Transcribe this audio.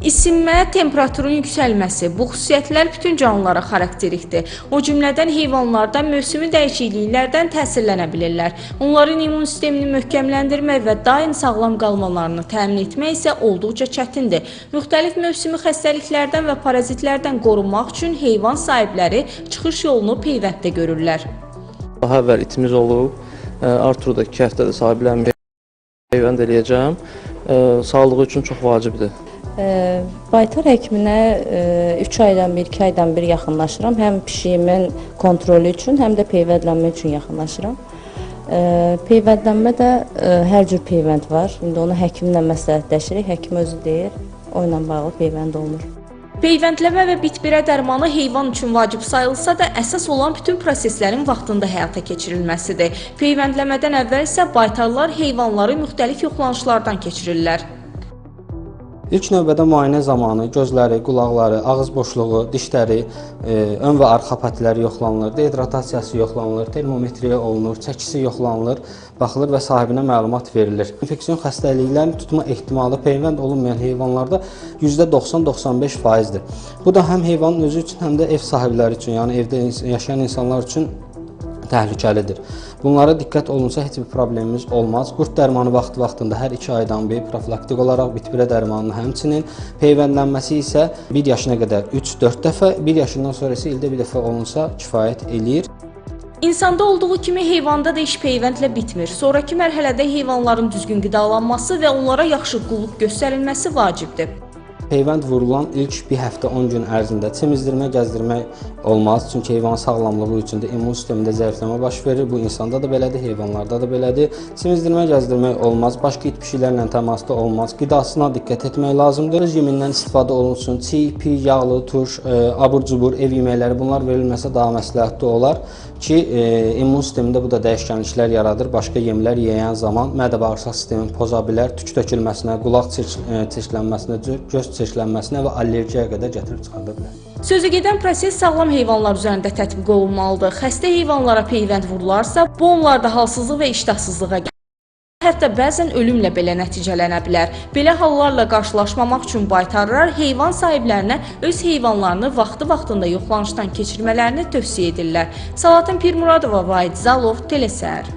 İsinmə, temperaturun yüksəlməsi, bu xüsusiyyətlər bütün canlılara xarakterikdir. O cümlədən heyvanlarda mövsümi dəyişikliklərdən təsirlənə bilirlər. Onların immun sistemini möhkəmləndirmək və daim sağlam qalmalarını təmin etmək isə olduqca çətindir. Müxtəlif mövsümi xəstəliklərdən və parazitlərdən qorunmaq üçün heyvan sahibləri çıxış yolunu peyvənddə görürlər. Daha əvvəl itimiz olub. Arturu da 2 həftədir sahiblənmiş, peyvənd eləyəcəm. Sağlığı üçün çox vacibdir. Baytar həkiminə 3 aydan bir, 2 aydan bir yaxınlaşıram. Həm pişiyimin kontrolü üçün, həm də peyvəndlənmə üçün yaxınlaşıram. Peyvəndlənmə də hər cür peyvənd var. İndi onu həkimlə məsləhətləşirik. Həkim özü deyir, o ilə bağlı peyvənd olunur. Peyvəndləmə və bitbirə dərmanı heyvan üçün vacib sayılsa da, əsas olan bütün proseslərin vaxtında həyata keçirilməsidir. Peyvəndləmədən əvvəl isə baytarlar heyvanları müxtəlif yoxlanışlardan keçirirlər. İlk növbədə müayinə zamanı gözləri, qulaqları, ağız boşluğu, dişləri, ön və arxa patiləri yoxlanılır, dehidratasiyası yoxlanılır, termometriya olunur, çəkisi yoxlanılır, baxılır və sahibinə məlumat verilir. İnfeksion xəstəliklərin tutma ehtimalı peyvənd olunmayan heyvanlarda %90-95 faizdir. Bu da həm heyvanın özü üçün, həm də ev sahibləri üçün, yəni evdə yaşayan insanlar üçün təhlükəlidir. Bunlara diqqət olunsa heç bir problemimiz olmaz. Qurd dərmanı vaxtı-vaxtında hər 2 aydan bir profilaktik olaraq, bitbirə dərmanını həmçinin, peyvəndlənməsi isə 1 yaşına qədər 3-4 dəfə, 1 yaşından sonra isə ildə bir dəfə olunsa kifayət eləyir. İnsanda olduğu kimi heyvanda da iş peyvəndlə bitmir. Sonrakı mərhələdə heyvanların düzgün qidalanması və onlara yaxşı qulluq göstərilməsi vacibdir. Peyvənd vurulan ilk bir həftə 10 gün ərzində çimizdirmə, gəzdirmək olmaz. Çünki heyvanın sağlamlığı üçün də immun sistemində zəifləmə baş verir. Bu insanda da belədir, heyvanlarda da belədir. Çimizdirmə, gəzdirmək olmaz. Başqa it pişiklərlə təmasda olmaz. Qidasına diqqət etmək lazımdır. Öz yemindən istifadə olunsun. Çiğ, piy, yağlı, turş, abur-cubur, ev yeməkləri, bunlar verilməsə daha məsləhətli olar ki, immun sistemində bu da dəyişkənliklər yaradır. Başqa yemlər yeyən zaman mədə-bağırsaq sistemini poza bilər, tük tökülməsinə, qulaq çirklənməsinə, göz çirklənməsinə və allergiyaya qədər gətirib çıxarda bilər. Sözü gedən proses sağlam heyvanlar üzərində tətbiq olunmalıdır. Xəstə heyvanlara peyvənd vurularsa, bu onlarda halsızlıq və iştahsızlığa, hətta bəzən ölümlə belə nəticələnə bilər. Belə hallarla qarşılaşmamaq üçün baytarlar heyvan sahiblərinə öz heyvanlarını vaxtı-vaxtında yoxlanışdan keçirmələrini tövsiyə edirlər. Salatın Pirmuradova, Vahid Zalov, Telesəhər.